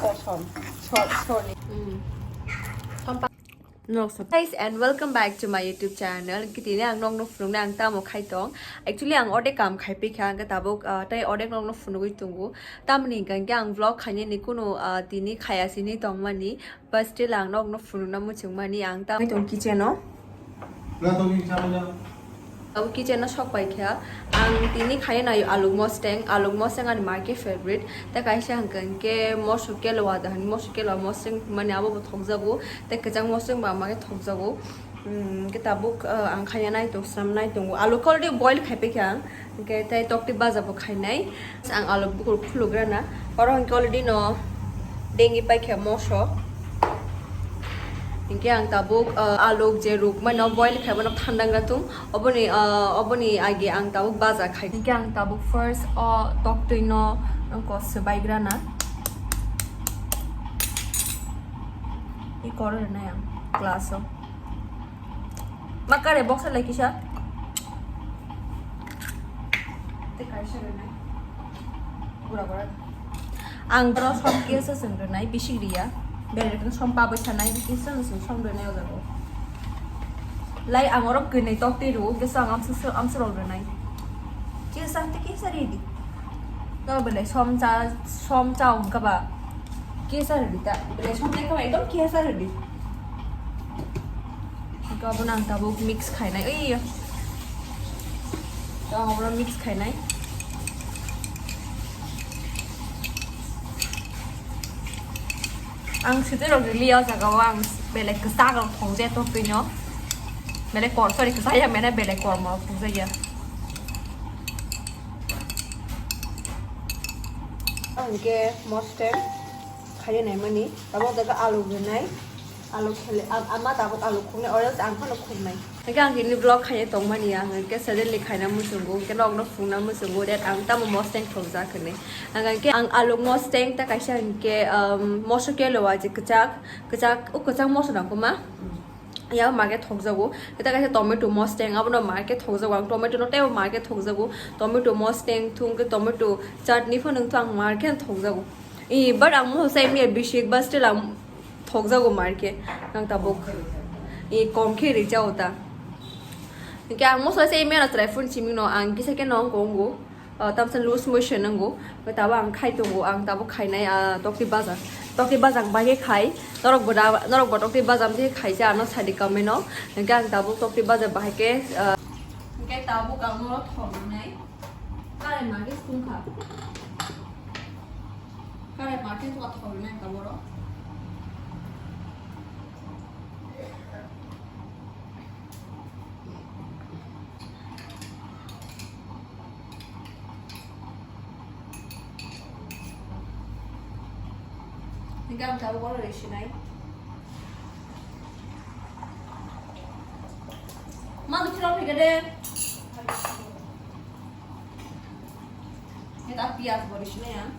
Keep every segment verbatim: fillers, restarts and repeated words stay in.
Kosom. Sor, sorry. Guys, and welcome back to my YouTube channel. Kitini ang nokno phunukna ang tamo khai tong. Actually, ang odek kam khai pikha, ang tabuk, ah, tai odek nokno phunugwi tongo. Tamni hingka hingke ang vlog khainani kunu, ah, tini khaya sini tongmani. But still ang nokno phunukna muchungmani ang tamo khai tong kitchen o. Abo kitchen o sok pai kha. Ang tini khaina naio aluk mosteng, aluk mosteng ani market favorite. Ta kaisa hingka hingke moso keloa da hini, moso keloa mosteng mani abo bo thokjago. Tei kwchang mosteng ba ma khe thokjago. Hmm, hingke tabuk, ah, ang khaina nai tong, swnam nai tongo. Aluk already boil khai pai kha ang. Hingke tei tokti baja bo khainai. Ang aluk bukur khulugrana. Oro hingke already no dengi paikha moso. Hingke ang tabuk, ah, aluk je rukmano boil khaimano thandangra tung. Oboni, ah, oboni age ang tabuk baja khai. Hingke ang tabuk first o toktwi no ang kos baigrana. I koro rwnai ang glass o. Ma kare box lai kisa. Te kaisa rwnai. Gura gura. Ang boro som kisa seng rwnai, bisik riya. Bere khe som pabai sanai, kisa seng som rwnai o jago. Lai ang oro kwnwi tok tei rw, kisa ang amsa, amsa rw rwnai. Kisa te kisa ridi. To bele som cha, som cha ung kaba. Kisa ridi ta. Bele som te kaba ekdom kisa ridi. Ito abo nang tabuk mix khainai. Oi. Ito abo mix khainai. Ang sitwirok rili o jaga o ang belai kwchak rok thokjai toktwino. Belai kor, sorry, kwchak ya mene belai kormo rok thokjai ya. Ang ke mosteng khaye naimani, abo jaga alu rwnai. Alu khele, am-, ama tabuk alu khungnai, or else ang phano khungnai. Hingke ang tini vlog khaina tongmani ya, hingke suddenly khaina muchungo, hingke nokno phunukna muchungo, that ang tamo mosteng thokjak hinwi. Ang hingke ang alu mosteng ta kaisa hingke, um, moso kelo wa je kwchak, kwchak, o kwchak moso nang koma. Ya market thokjago, ta kaisa tomato mosteng, abono market thokjago, ang tomato no teibo market thokjago, tomato mosteng thung ke tomato chutney phano thung ang market thokjago. I, but ang moso sai miya bisi, but still ang thokjago market. Ang tabuk. I, kom khe rijao ta. Hingke ang moso sai miya no try phone chiming no ang kisa khe nong kongo. Ah, tamsa loose motion nango. Bai tabo ang khai tongo, ang tabo khainai, ah, tokti baja. Tokti baja ang bai khe khai. Norok bo da, norok bo tokti baja am khe khaisa ano sadi comment no. Hingke ang tabuk tokti baja bahai khe, ah, hingke tabuk ang no thok nai. Kare ma khe sung kha. Kare ma khe thok nai taboro. Hingke ang tabuk oro rw sinai. Ma, dukhe rok phai khe de. Hingke ta piyaj bo rw sinai ang.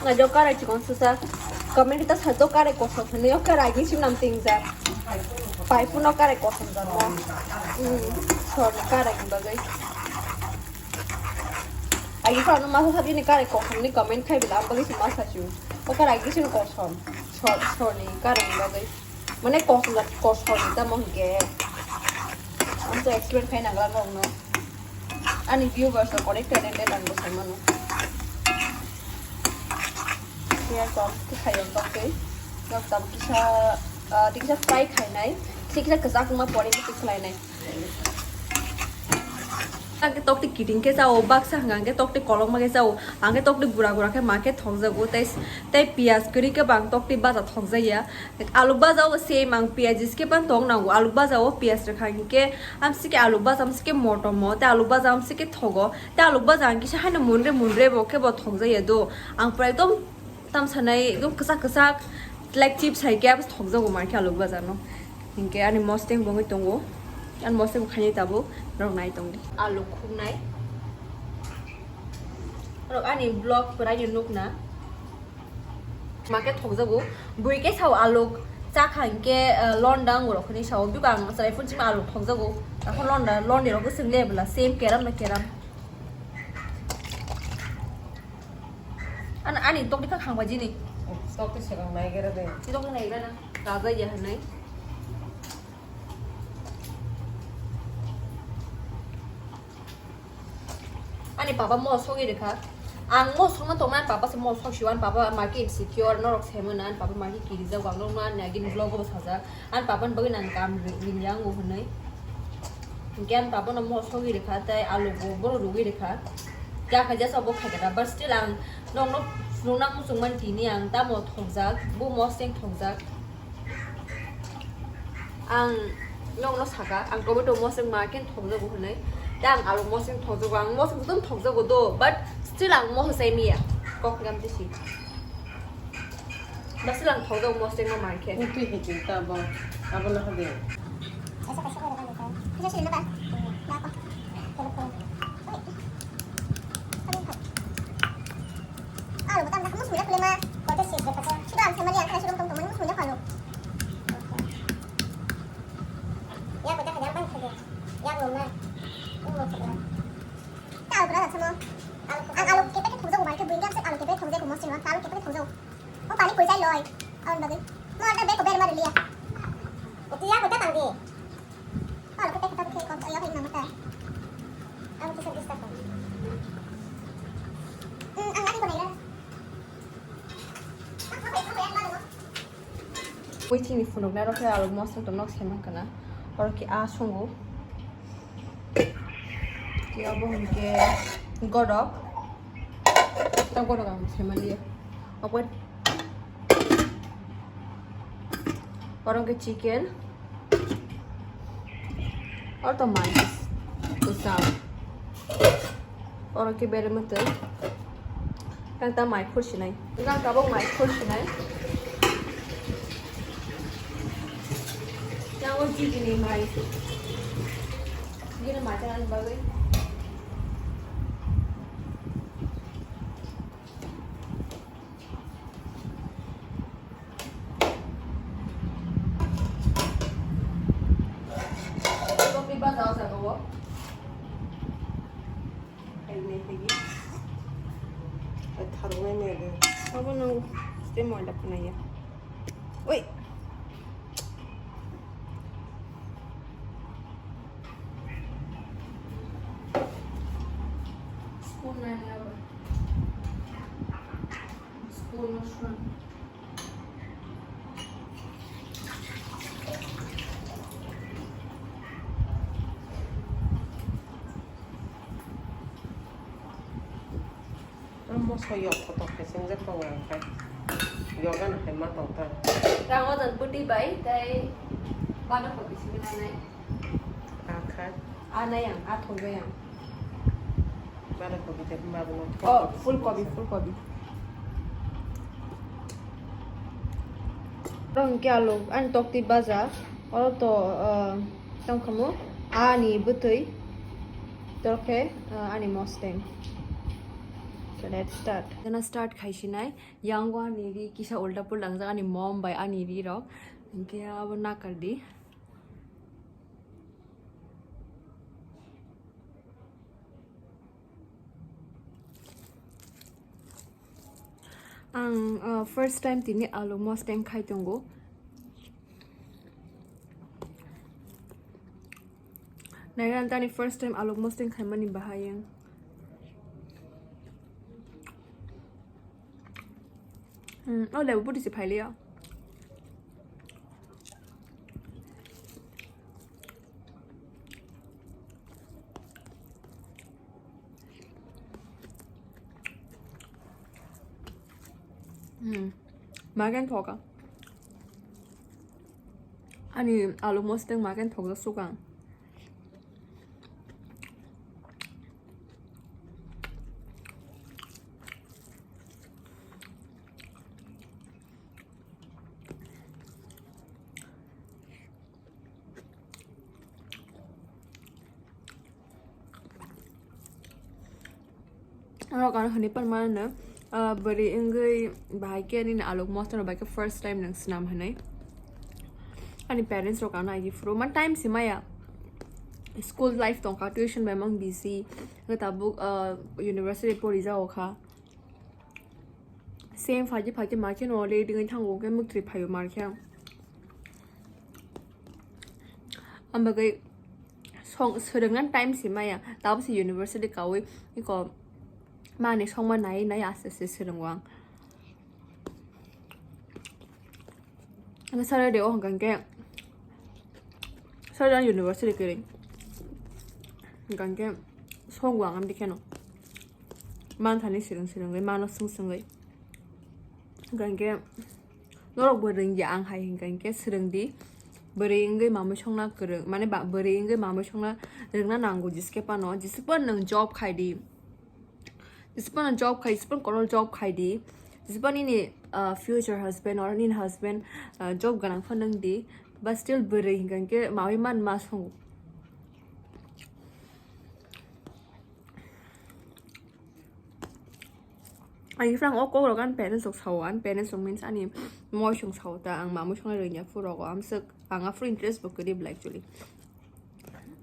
Nga jo karai chikon susa. Comment kita sato karai kosom hwnwi o karai gisim nam tingja. Paipu no karai kosom jat na. Hmm, sor karai ni bagwi. Agi sor no masa sabi ni karai kosom ni comment khai bila am bagwi si masa chu. O karai gisim kosom. Sor, sor ni karai ni bagwi. Mane kosom jat kosom ni tamo hingke. Ang to explain khai nangla nokno. Ani viewers rok onek talented ang bo sai mano. Kaya kom khe khai ang tokte. Nok tabuk kisa, ah, tiksa fry khainai. Kisa kisa kwchak wngma pore kisa khlainai. Ang khe tokti kiting khe chao, baksa hwnka hwnkhe tokti kolokma khe chao, ang khe tokti gura gura khe ma khe thokjago, tei, tei piyaj kwrwi khe bo ang tokti baja thokjakya. Aluk baja o same ang piyaj skip ang tong nango, aluk baja o piyaj rwkha hinkhe amsike aluk baja amsike motomo, tei aluk baja amsike thogo, tei aluk baja ang kisa haino munre munre bo khe bo thokjakya do. Ang pura ekdom tamsanai ekdom kwchak kwchak like chips hai khe abo thokjago mankhe aluk baja no. Hinkhe ani mosteng bo wngwi tongo. Ani mosteng bo khainai tabuk norok nai tongdi. Aluk khuknai. Norok ani vlog pwraino nukna. Ma khe thokjago. Bui khe sao aluk Chakha hinkhe, eh, londa ang rok hinwi sao, biko ang chwrai phone sima alok thokjago. Ako londa, londa rok swng le bwla, same keram na keram. An-, ani tok dikha khang bajini. Tok te swkang nai gira de. Tok nai gira na. Raja ya hanai. Ani papa mo sogwi rikha. Ang mo songna tongna ani papa se mo sok siwan, papa maki insecure norok semana ani papa maki kirijak wang nokno ani agini vlog o sajak. Ani papa ni bagwi nang kam ri-, rinjang o hwnwi. Hinkhe ani papa no mo sogwi rikha tei alu bo bono rugwi rikha. Kya kha jasa bo khaikha but still ang nokno phunukna muchungmani tini ang tamo thokjak, bo moseng thokjak. Ang nokno saka, ang tomato moseng ma khe thokjago hwnwi. Tei ang alu moseng thokjago, ang moseng ekdom thokjago do, but still ang moso chai miya. Kok ngam tisi. But still ang thokjago moseng ma mankhe. Utwi hiting ta bo, abono hade. Aro bwtang dak musmila kwlwma. Kote sik de pasa. Sudo ang samani ang khana sudo tong tong musmila khalo. Ya bwtang hajam bang khade. Ya ngomna. Ungmo khade. Ta aro bra samo. Ang alo kepe ke thongjago bai ke buinga se alo kepe thongjago mo sino. Ta alo kepe ke thongjago. O pani koi jai loi. Ang bagwi. Mo anda be ko ber mar liya. Oti ya bwtang di. Aro kepe kepe ke kon ya bai namata. Ang kisa kisa kon. Hmm, ang ani ko nai. Waiting ni phunuknai rok khe alok mosok tong nok saiman kana. Oro khe a songo. Khe abo hwnkhe godok. Ta godok ang saiman liya. Obo oro hwnkhe chicken. Oro to mais. Kwcham. Oro khe berma twi. Kang ta mai khur sinai. Kang tabuk mai khur sinai. Yang o jigini mai. Jigini mai tangan bagwi. Kopi ba jao jaga o. Ai, nai tigi. Ai, tharungnai nai de. Abo nang ste moila kunai ya. Oi. Spoon nai ya ba. Spoon no spoon. Moso yok kotor khe swngjak tongo ang khe. Yoga no hai ma tong ta. Tang o jan bwtwi bai tei bana kopi simi nanai. Akha. Anai ang, a thongbai ang. Bana kopi tei ma bono. Oh, full kopi, full kopi. Rong kya lo, ani tokti baja. Oro to, uh, tong khamu. Ani bwtwi. Torkhe, uh, ani mosteng. So let's start. Jana start khai sinai. Yang o ani ri kisa ulta pulta wngjak ani mom bai ani ri rok. Hinkhe abo nakar di. Ang, uh, first time tini alu mosteng khai tongo. Nairan tani first time alok mosteng khaimani bahai ang. Hmm, oh, lebu putih si phailiya. Hmm, makan thoka. Ani alu mosteng makan thokjak sukang. Oro kano hwnwi panmano, ah, bwrwi wngwi bahai khe nini alok mosla rok bai khe first time nang swnam hwnwi. Ani parents rok ano agi phuru man time se maya. School life tongkha, tuition bai mang busy. Hwnkhe tabuk, uh, university porijago kha. Same phaji phaji ma kheno late wngwi thango, hwnkhe mwktwi phaio mar khe. Ang bagwi song swrwngna time se maya. Tabuk se university kaui iko mani songma nai nai aste aste swrwngo ang. Ang Saturday o hwnkha hwnkhe Saturday university kwrwi. Hwnkha hwnkhe songo ang amtwi kheno. Manthani swrwng swrwngwi, mano swng swngwi. Hwnkha hwnkhe norok bo rwngya ang hai hwnkha hwnkhe swrwngdi. Bwrwi wngwi mamwi songna kwrwng, mane ba, bwrwi wngwi mamwi songna rwngna nango jiske phano. Jiske phano nwng job khaidi. Jisipano job khai, jisipano kotor job khai di. Jisipano nini, uh, future husband or nini husband, uh, job ganang phano wng di. But still bwrwi hwnkha hwnkhe mawi man ma songo. Ani phrang o kokrok ani parents rok sao, ani parents rok means ani moi song sao ta, ang mamwi songnai rwngya phuru rogo, amswk ang aphuru interest bo kwrwi bwla actually.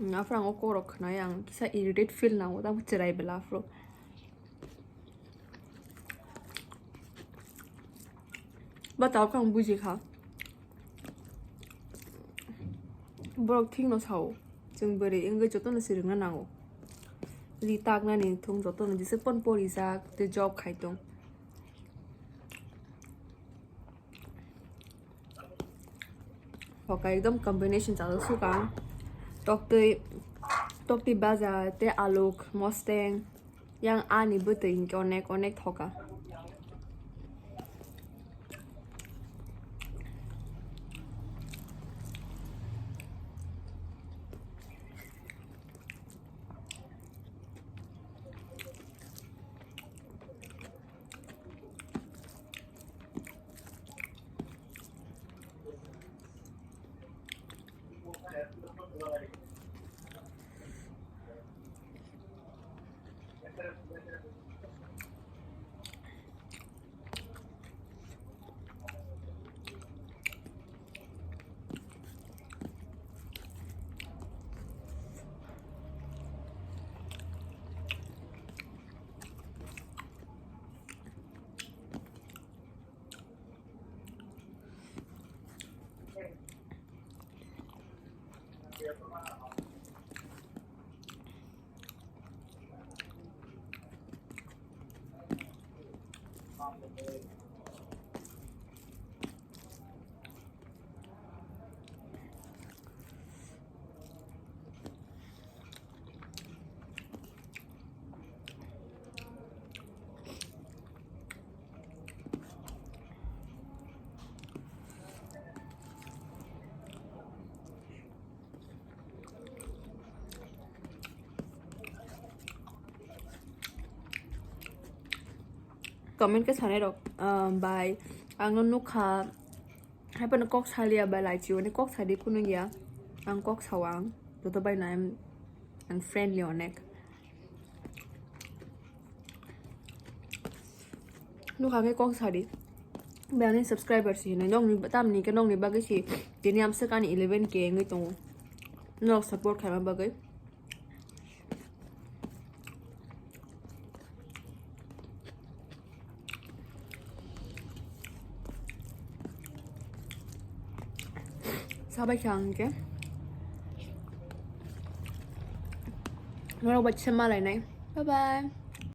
Ang aphuru ang o kokrok khwnai ang kisa irritate feel nango, tamo chwrai bwla aphuru. Ba tabuk ang buji kha. Borok thikno sao, chwng bwrwi wngwi jotono swrwngna nango. Ri taknani thung jotono jesa pon porijak tei job khai tong. Hoka ekdom combination chajak sukang. Toktwi, toktwi baja tei aluk mosteng. Yang ani bwtwi hinkhe onek onek thoka. Comment khe sanai rok, ah, bai ang no nukha, hai phano kok salia bai laichio, ani kok sadi kunu ya, ang kok sao ang, joto bai no I'm, I'm friendly onek. Nukha khe kok sadi. Bai ani subscriber si hinwi nokni tamni khe nokni bagwi si tini amswk ani eleven K wngwi tongo. Nok support khaima bagwi. Sabai kha ang khe. Norok bai se malainai. Bye bye.